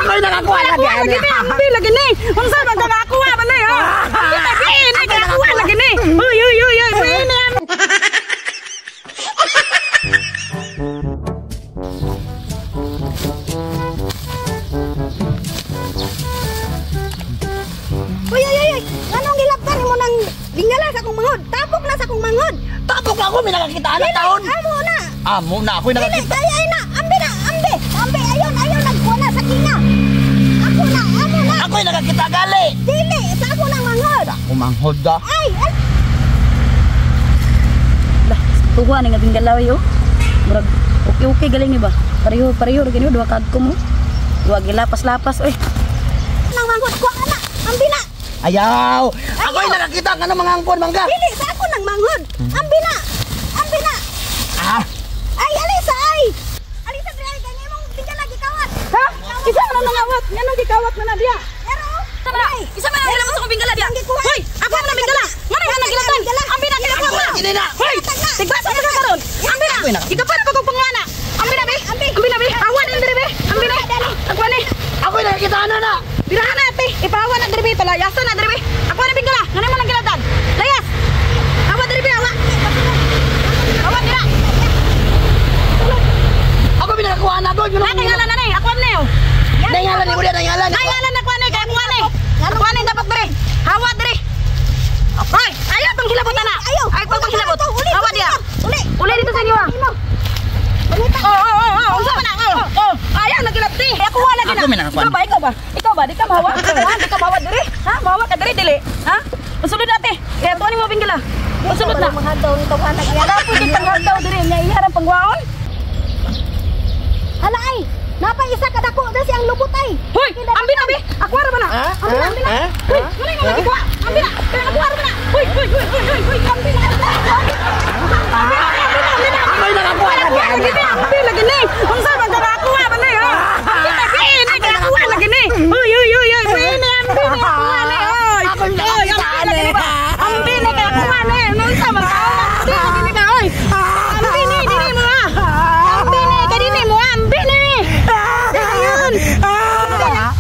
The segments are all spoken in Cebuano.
Ako'y nakakuha lagi. Lagi ni, ambi lagi ni. Unsa man ka nakakuha man ni, ha? Kita ni, nakakuha lagi ni. Uy, uy, uy, uy, ni. Uy, uy, uy, uy. Anong gilabtan mo nang bingala sa akong manghod? Tapok na sa akong manghod. Tapok ako, may nakakita na taon. Amo na. Amo na, ako'y nakakita. Ay, ay na, ambi na, ambi. Ambi, ayon, ayon, nagkuha na sa kinga. Ako na, amo na. Ako'y nakakita gali. Dili, sa ako nang manghod. Ako manghod da. Ay, ay. Lah, tuwa ni nga binggala yo. Murag okay okay galing ni ba? Pareho pareho ra gani duha ka mo. Duha gilapas-lapas oy. Nang manghod ko ana, ambi na. Ayaw! Ako'y nakakita ka ng mga angkon, mangga! Dili, sa ako nang manghod! Ambi na! Ambi na! Ah! Ay, alisa, ay! Alisa, dre, ay, ganyan mong bigyan lagi kawat! Ha? Isa man ang nangawat! Nga nang gikawat na na diya! Pero, Isa man ang nangawat sa akong binggala diya! Hoy! Ako man ang binggala! Nga nang nagilatan! Ambi na, kinakuha na! Hoy! Tigbasa mo na karon! Ambi na! Ikapan pa kong pangwana! Ambi na, be! Ambi na, be! Awan na, be! Ambi na! Ako ni! Ako'y nakakita na na! Dirahan na, ate! Ipahawa na, dre, palayasan na, dre! Ako na binggala! Nga nang nagilatan! Layas! Awa, dre, awa! Awa, dira! Ako pinakakuha na doon! Nakingalan na ni! Ako ni! Naingalan ni Ulia, naingalan! Naingalan na kuha ni! Kaya kuha ni! Kuha ni dapat dre! Hawa dre! Hoy! Ayaw pang hilabot na! Ayaw! Ayaw pang hilabot! Hawa diya! Uli! Uli dito sa inyo ah! Oo, oo, oo! Unsa man na! Oo! Oo! Ayaw nagilabti! Ako wala gina! Ako may nakakuha. Ikaw ba? Ikaw ba? Ikaw ba? Di ka mahawa? Ha? Di ka mahawa diri? Ha? Mahawa ka diri dili? Ha? Usulod ate! Kaya tuwa ni mo binggala! Usulod na! Mga daw nito ka Wala po di panghagdaw diri nga iharang pangwaon! Hala ay! Napay isa ka dako dasi ang lubot ay! Hoy! Ambi na bi! Ako ra ba na? Ambi na, ambi na! Hoy! Wala nga lagi kuha! Ambi na! Kaya ako ra ba na! Hoy! Hoy! Hoy! Hoy! Hoy! Hoy! Ambi na! Ambi na! Ambi na! Ambi na! Ako'y nakakuha lagi! Lagi ni! Ambi lagi ni! Unsa man ka nakakuha ba ni ha? Ambi ni! Nakakuha lagi ni! Hoy! Hoy! Hoy! Hoy! Ambi ni! Ambi ni! Nakakuha ni! Hoy! Ako'y nakakita Ambi lagi ni ba? Ambi ni! Nakakuha ni! Unsa man ka? Ambi lagi ni ba? Hoy! Ambi ni! Dili mo ha! Ambi ni! Kadini mo ha! Ambi ni! Ayun!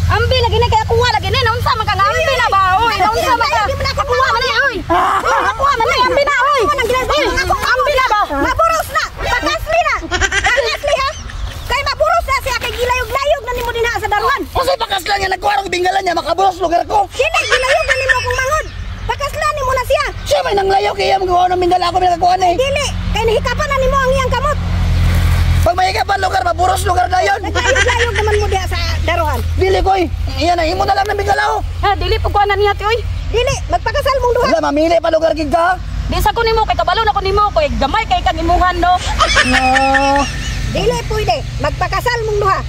Ambi lagi ni kaya kuha lagi ni naunsa man ka nga ambi na ba oy naunsa man ka kuha man ni oy kuha man ni ambi na oy ambi na ba Maburos na! Pakasli na! Pakasli ha! Kay maburos na siya kay gilayog-layog na nimo dinha sa daruan! Kasi pakaslan niya, nagkuha ng bingala niya, makabulos lugar ko! Dili gilayog na nimo akong manghod! Pakaslan nimo na siya! Siya may nanglayaw kaya magawa ng bingala ako may nakakuha na eh! Dili! Kay nahikapan na nimo ang iyang kamot! Pag mahikapan lugar, maburos lugar na yun! Naglayog-layog naman mo diha sa daruan! Dili ko eh! Iyan na, imo na lang ng bingala oh! Ha dili pag kuha na niya ti oy Dili! Magpakasal mong duha! Wala, mamili pa lugar gig ka! Di sa ko nimo kay kabalo na ko nimo kay gamay kay kang imuhan no. No! Dili pwede! Magpakasal mong duha!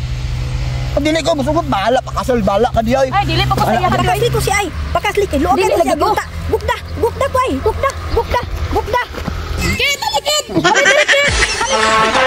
Dili ko, musugot, bahala, pakasal, bahala ka di ay! Ay dili pa ko sa iya oy. Pakasli ko siya ay! Pakasli kay luogan Dili ko siya lagi ko. gukda! Gukda! Gukda ko ay! Gukda! Gukda! Gukda! Kit, kit. Kit.